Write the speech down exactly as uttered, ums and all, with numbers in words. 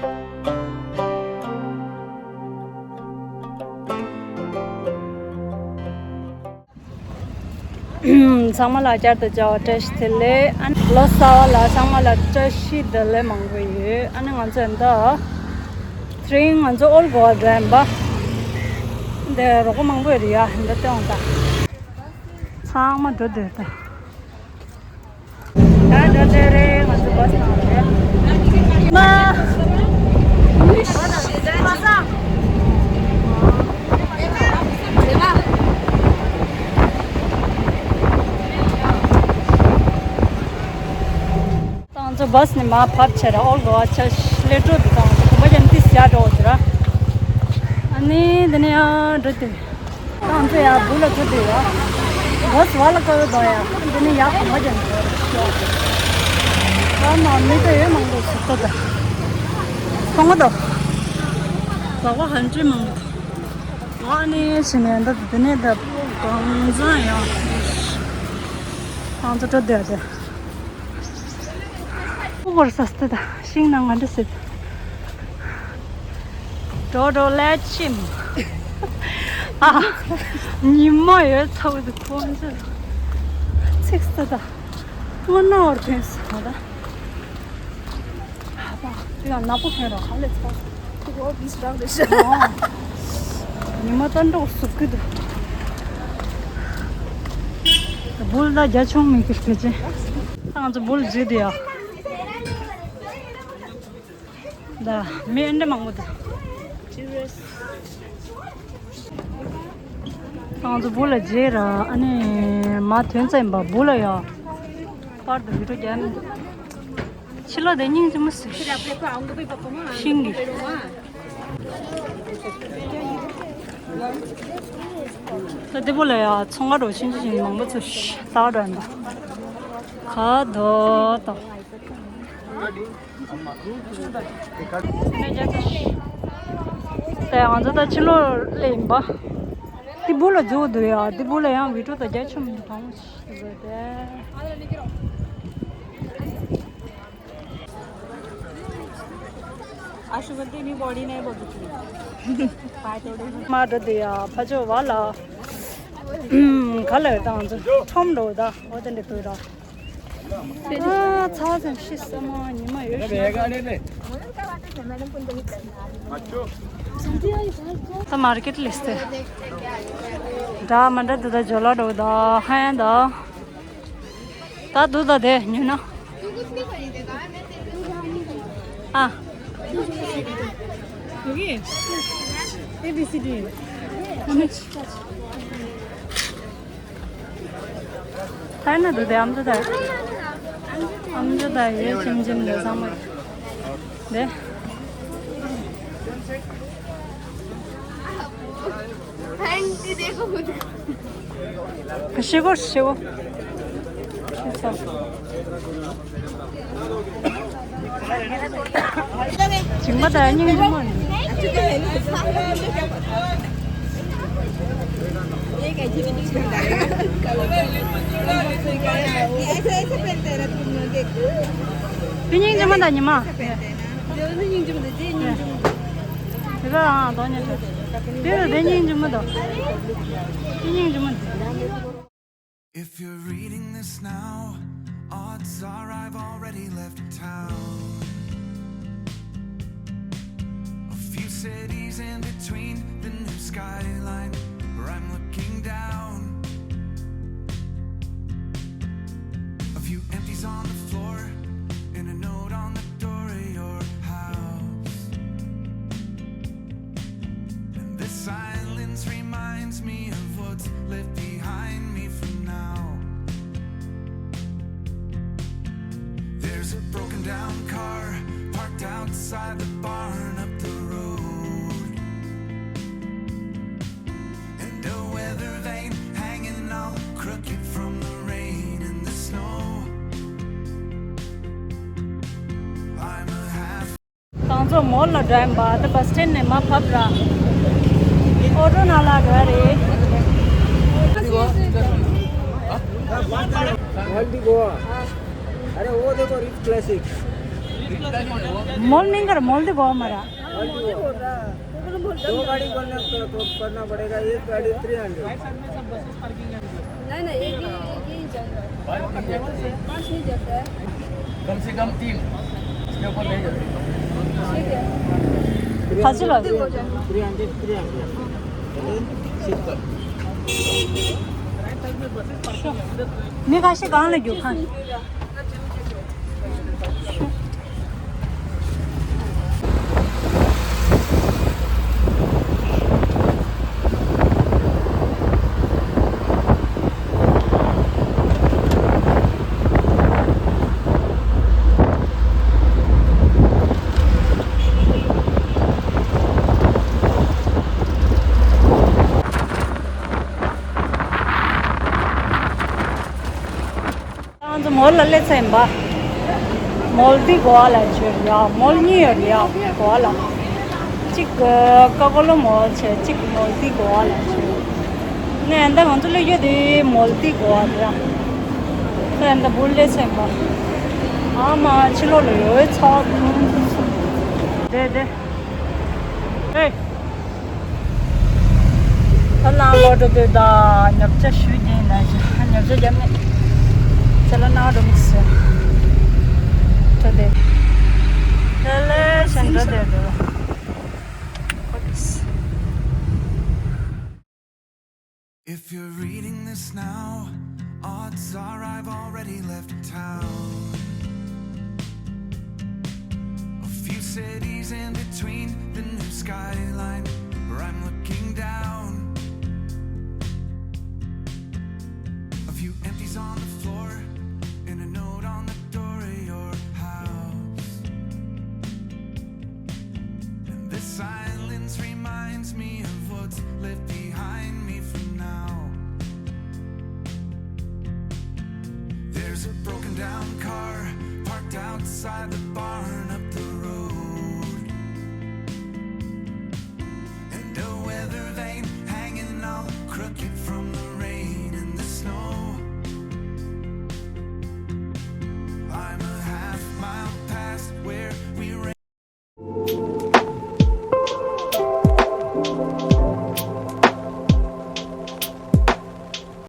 ཚང་མ་ལ་བསྐྱར་དུ་མཇལ་བ་བཀྲ་ཤིས་བདེ་ལེགས། ཨ་ནི་ལོ་གསར་པ་ལ་ཚང་མ་ལ་བཀྲ་ཤིས་བདེ་ལེགས་མང་པོ་ཡོད། ཨ་ནི་ང་ཚོ་འདི་དེ་རིང་ང་ཚོ་ཨོལ་གོ་བ་འགྲོ་ཡིན་པ། འདི་རོགས་པ་མང་པོ་ཡོད་རེད་ཡ། འདི་སྟེང་འོང་ད། ཚང་མ་འགྲོ་འདོད་ད། ད་འགྲོ་འདོད་རེད། ང་ཚོ་བྷ་སི་ནང་རེད། མ། ད་ང་ཚོ་བྷ་སི་ནས་མར་བབས་བྱས་ར། ཨོལ་གོ་བ་ཆ་ཤི་ལེ་འགྲོ་འདུག་ད་ང་ཚོ་གོམ་པ་ཅན་ཏིས་ཡར་འགྲོ་འོ་དེ་ར། ཨ་ནི་འདི་ནས་ཡར་འགྲོ་དུས། ད་ང་ཚོ་ཡར་སྦུག་ལ་འགྲོ་དུས་ཡ། བྷ་སི་བ་ལ་ཀ་བོ་དོ་ཡ། འདི་ནས་ཡར་གོམ་པ་ཅན་འགྲོ་ར་ཤོག་ད་མ་མི་ད་ཡོད་མང་པོ་ཟུག་ཏོ་ད། ཁོང་གོ་དོ། ཟོག་པོ་ཧན་ཅི་མང་པོ། ཨ་ནི་ཕྱི་ནས་འདི་འདི་ནས་ད་གང་ཚང་ཡང་། ང་ཚོ་འགྲོ་དུས་ཡ་དེ། ཨོ་བར་ས་སྟེ་ད་ཤིང་ནང་ང་འདྲ་སྲིད། འགྲོ་འགྲོ་ལས་ཆིམ། ཨ། ཉི་མ་ཡོད་ཚ་བོ་དེ་ཁོང་ཚོས་ཚིག་སྟེ་ད། སྔོ་ནག་བར་ཕན་སོང་ད། ཨ་ད། དེ་ཡང་ནག་པོ་ཕན་རོགས་ག་ལས་ཚ། ཁོ་བོ་མི་སྲང་རེད་ཤག་ཉི་མ་ད་འགྲོ་སུབ་ཀི་འདུག་སྦུག་ལ་རྒྱ་ཆུང་མི་ཁིར་ཁེ་ཅན། ང་ཚོ་སྦུག་ལ་འཛུལ་དུ་ཡ། ད་མི་ཨེ་འདྲ་མང་པོ་འདུག་ང་ཚོ་སྦུག་ལ་འཛུལ་ར། ཨ་ནི་མ་ཐོན་ཙམ་པ་སྦུག་ལ་ཡ། པར་དུ་བི་ཌིའོ་རྒྱབ་མི་འདུག་ཕྱི་ལོགས་དེ་སྙིང་རྗེ་མོ་ཟིག་ཤིང་གི། ད་དེ་པོ་ལ་ཡ་ཚོང་ཁང་འགྲོ་ཆུང་ཆུང་ཆུང་མང་པོ་ཚོ་ཤ་ད་འགྲོ་ཡིན་པ། ག་དོ་དོ། ད་ང་ཚོ་ད་ཕྱི་ལོགས་སླེབས་ཡིན་པ། དེ་པོ་ལ་འཛུལ་འདུག་ཡ། དེ་པོ་ལ་ཡང་བི་ཌིའོ་ད་རྒྱ་ཆུང་མི་གྲོང་ཞིག་རེད་དེ། आशु बोलते नहीं बॉडी नहीं बहुत दुखी पाए तोड़े। མ་འགྲོ་དེ་ཡ་ཕ་ཇོ་བ་ལ། ག་ལ་ཡོད་ད་ང་ཚོ་ཁྲོམ་འགྲོ་ད་འོ་དེ་འདྲ་བོད་ར། ཨ་ཚ་ཟེར་ཤི་ས་མ་ཉི་མ་ཡོད་ཤི། ད་མར་ཀེཊ་སླེབས་ཏེ། འདྲ་མ་འདྲ་དེ་ད་ཇོ་ལ་འགྲོ་ད་ཧ་ཡང་ད། ད་དུ་ད་དེ་ཉོས་ན། ཨ། ཨེ་བི་སི་ཌི། ཐའི་ན་དུ་དེ་ཨམ་དུ་ད། ཨམ་དུ་ད་ཡེ་ཅིམ་ཅིམ་དེ་ཚང་མ། དེ། ཤི་གོ་ཤི་གོ། ཤི་ཚ། ཇིང་པ་ད་སྙིང་རྗེ་མོ་ནི། དེ་སྙིང་རྗེ་མོ་ད་ཉི་མ། དེ་ལ་ཨང་དོ་ཉེ་ཆ། དེ་ལ་དེ་སྙིང་རྗེ་མོ་དོ། དེ་སྙིང་རྗེ་མོ་དོ། If you're reading this now, odds are I've already left town. A few cities in between, the new skyline where I'm looking down. A few empties on the floor and a note on the door of your house. And this silence reminds me of what's left behind me for now. There's a broken down car parked outside the barn up the road. And a weather vane hanging all crooked from the rain and the snow. I'm a half ང་ཚོ་མོལ་ལ་འགྲོ་ཡིན་པ། ད་བྷ་སི་སི་ཊེན་ནས་མར་བབས་ར། ཨོ་ཊོ་ནང་ལ་འགྲོ་ཡ་རེད། World Goa. अरे वो देखो, rich classic. मोल महंगा रहा, मोल दे बहुत मरा। दो गाड़ी करना, करना पड़ेगा, एक गाड़ी थ्री हंड्रेड। नहीं, नहीं, एक ही, एक ही चल रहा है। पाँच नहीं चलता है। कम से कम तीन, इसके ऊपर नहीं चलता। ठीक है। हासिल हो। Three hundred, three hundred. नहीं, कहाँ से, कहाँ लगे हो खान? ང་ཚོ་མོལ་ལ་སླེབས་ཚར་ཡིན་པ། མོལ་དེ་གོ་བ་ལ་བྱོས་ཡ། མོལ་གཉིས་ཡོད་རེད་ཡ། གོ་བ་ལ། གཅིག་ཀ་ཀོ་ལོ་མོལ་བྱས། གཅིག་མོལ་དེ་གོ་བ་ལ་བྱོས། ནས་ཨ་ད་ང་ཚོ་སླེབས་ཡོད་དེ་མོལ་དེ་གོ་བ་རེད་ཡ། ད་ཨ་ད་བུ་སླེབས་ཚར་ཡིན་པ། ཨ་མ་ཕྱི་ལོགས་ལ་ཡོད་ཚ་བ་ཐུང་ཐུང་སོང་། དེ་དེ། ཧེ། ད་ལམ་ལོག་འགྲོ་དུས་ད་ཉོ་ཆ་ཞུ་རྒྱུ་ཡིན་ན་ཞུ། ཉོ་ཆ་རྒྱབ་ནས་ཚེ་ལ་ནང་འགྲོ་མི་སྲིད། ད་དེ། དེ་ལས་གཞན་འགྲོ་དེ་འགྲོ། If you're reading this now, odds are I've already left town. A few cities in between the new skyline where I'm looking down. A few empties on the floor and a note on the door of your house. And this silence reminds me of what's left behind me for now. There's a broken down car parked outside the